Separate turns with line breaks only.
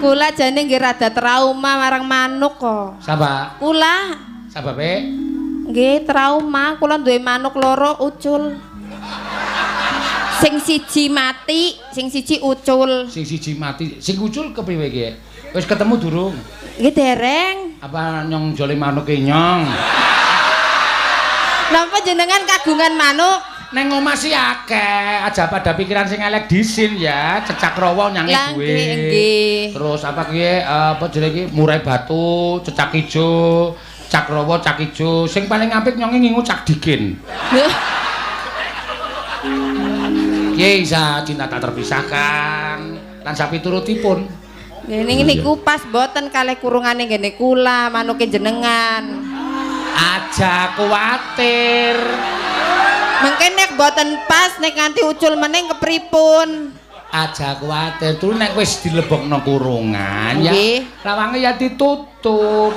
Kula jane nggih rada trauma marang manuk kok.
Sapa?
Kula
Sababe?
Nggih trauma, kula duwe manuk loro ucul. Sing siji mati, sing siji ucul.
Sing siji mati, sing ucul kepriwe iki? Wis ketemu durung?
Nggih dereng.
Apa nyong jole manuke nyong?
Napa jenengan kagungan manuk?
Neng omah sih akeh, aja pada pikiran sing elek disin ya, cecak rawa nyange
Lah
duwe.
nggih nggih.
Terus apa kuwi apa jenenge iki murai batu, cecak ijo, cak rawa, cak ijo. Sing paling apik nyonge ngingu cak dikin. Piye isa cinta tak terpisahkan lan sapiturutipun.
Nggih ning niku pas mboten kalih kurungane nggene kula manuke jenengan.
Aja kuwatir.
Mengke nek mboten pas nek nganti ucul meneh kepripun?
Aja kuwatir, turu nek wis dilebokno kurungan ya.
Nggih.
Lawange ya ditutup.